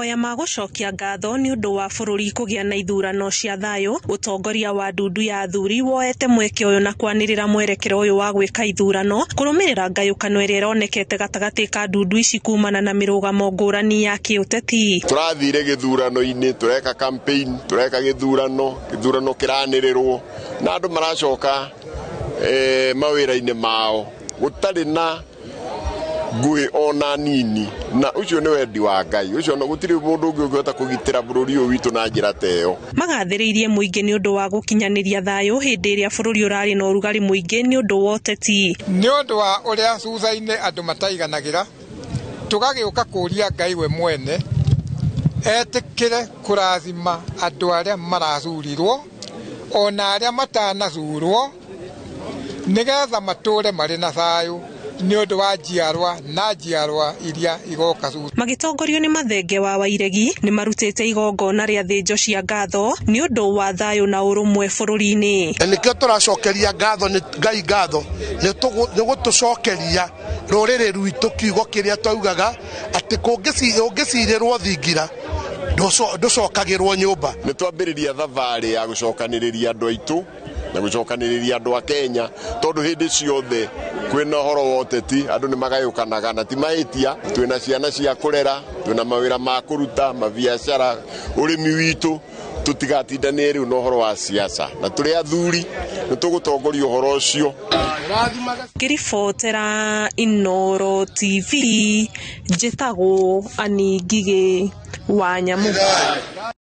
Mahoya ma gũcokia ngatho nĩ ũndũ wa bũrũri kũgĩa na ithurano cia thayũ. Ũtongoria wa ndundu ya athuri woete mweke ũyũ na kwanĩrĩra mwerekera ũyũ wa gwĩka ithurano kũrũmĩrĩra ngayũkano ĩrĩa ĩronekete gatagatĩ ka ndundu ici kumana na mĩrũgamo ngũrani ya kĩũteti. Tũrathire gĩthurano-inĩ, tũreka campaign, tũreka gĩthurano, gĩthurano kĩranĩrĩrwo na andũ maracoka mawĩra-inĩ mao gũtarĩ na ngũĩ ona nini, na ũcio nĩ wendi wa Ngai. Ũcio no gũtirĩ mũndũ ũngĩ ũngĩhota kũgitĩra bũrũri ũyũ witũ na njĩra ta ĩyo. Magathĩrĩirie mũingĩ nĩ ũndũ wa gũkinyanĩria thayũ hĩndĩ ĩrĩa bũrũri ũrarĩ na ũrugarĩ mũingĩ nĩ ũndũ wa ũteti. Nĩ ũndũ wa ũrĩa thutha-inĩ andũ mataiganagĩra, tũgagĩũka kũria Ngai we mwene etĩkĩre kũrathima andũ arĩa marathurirwo ona arĩa matanathurwo nĩgetha matũre marĩ na thayũ nĩ ũndũ wa njiarwa na njiarwa iria igoka thutha. Magĩtongorio nĩ Mathenge wa Wairegi nĩ marutĩte igongona rĩa thĩnjo cia ngatho nĩ ũndũ wa thayũ na ũrũmwe bũrũri-inĩ. Na nĩkĩo tũracokeria ngatho nĩ Ngai ngatho nĩ gũtũcokeria rũrĩrĩ rwitũ kiugo kĩrĩa twaugaga atĩ kũngĩcirĩrwo thingira ndũcokagĩrwo nyũmba. Nĩ twambĩrĩria thabarĩ ya gũcokanĩrĩria andũ aitũ na gũcokanĩrĩria andũ a Kenya, tondũ hĩndĩ ciothe kwĩna ũhoro wa ũteti andũ nĩ magayũkanaga na ti mahĩtia. Twĩna ciana cia kũrera, twĩna mawĩra ma kũruta, mabiacara, ũrĩmi witũ, tũtigatindanĩre rĩu na ũhoro wa siasa, na tũrĩ athuri nĩ tũgũtongoria ũhoro ũcio. Ngĩribotera Inooro TV, njĩtagwo Annie Ngigĩ wa Nyamũ.